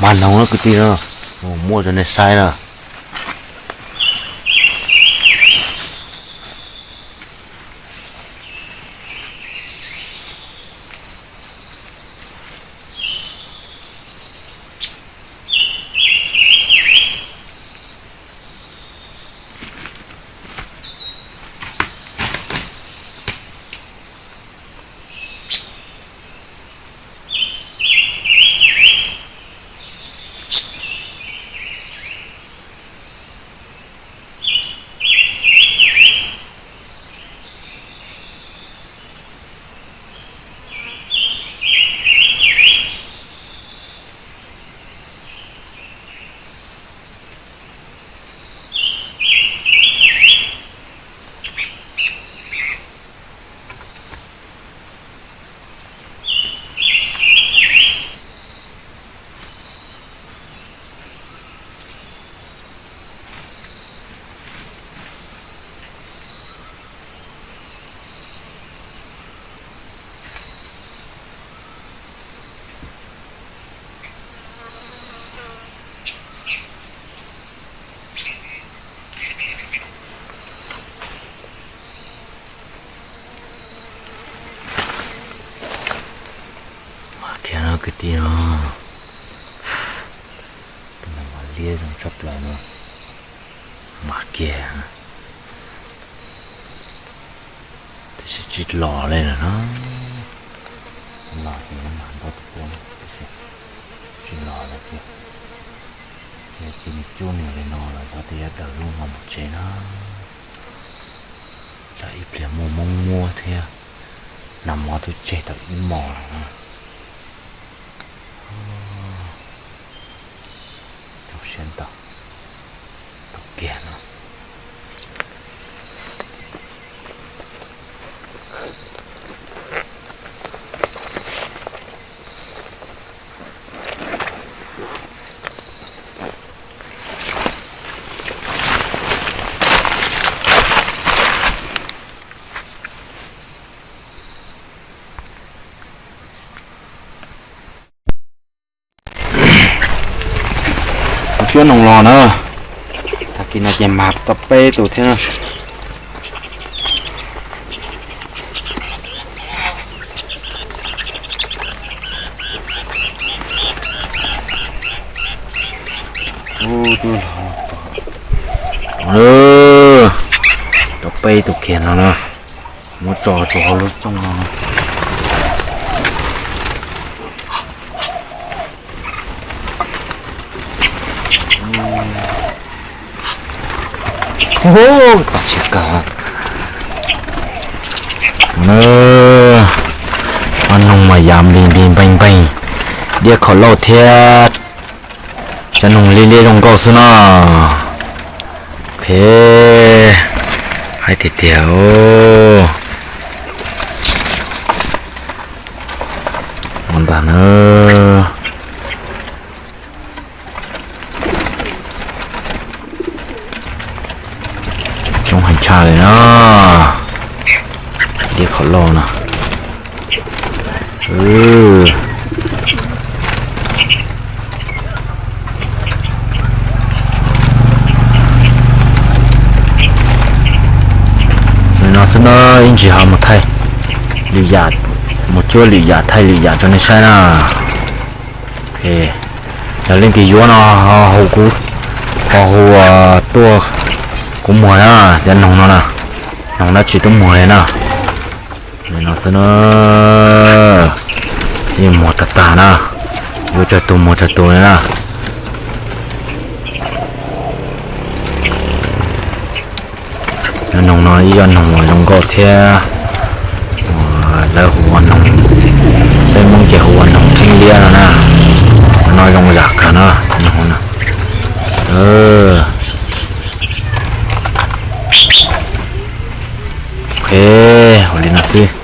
Mag noog no kwv tij no, muab rau nej saib na. Mas kiag no kwv tij no, tus no mas liab zoo tshaj plaws no. Mas kiag, tab sis tsis los li lawm na. Los ces mas nto tus pua, tab sis tsis los lawm tiag. Ces cia li cub nws li no los xyov tej yam daws lub no mus tsev na. Tsam ib pliag muaj hmoob muab thiab, nag hmo twb tseg tau ib hmos lawm na. Rau siab ntau, tau kiag no. Cuab noog los na, tag kis no ces mag tau peb tus thiab na. Tau peb tus kiag no na, muab tso rau hauv lub rooj no. Tag siab kawg. Ob noog mas yav npis npis npeeg npeeg, diab khov lauj thiab. Cov noog liab liab zoo nkauj xwb no. Ok, haib tiag tiag. Ua ntag na. Coob heev tshaj li na. Diab khov lauj no. Li no xwb na, ib ntsis ho mus thaij lwm yam, mus cuab lwm yam thaij lwm yam rau nej saib na. Yog leej twg yuav no ho hu kuv, ho hu tuaj kuv muag na, cov noog no na, noog dab tsi tuaj muag li na. Li no xwb na, yeej muag tag tag na, yuav tsawg tus muag tsawg tus li na. Noog no ib yog noog uas zoo nkauj thiab, lawv hu ua noog, peb Hmoob ces hu ua noog theeb liab no na. No zoo zam kawg na, noog no. Ok, ua li no xwb.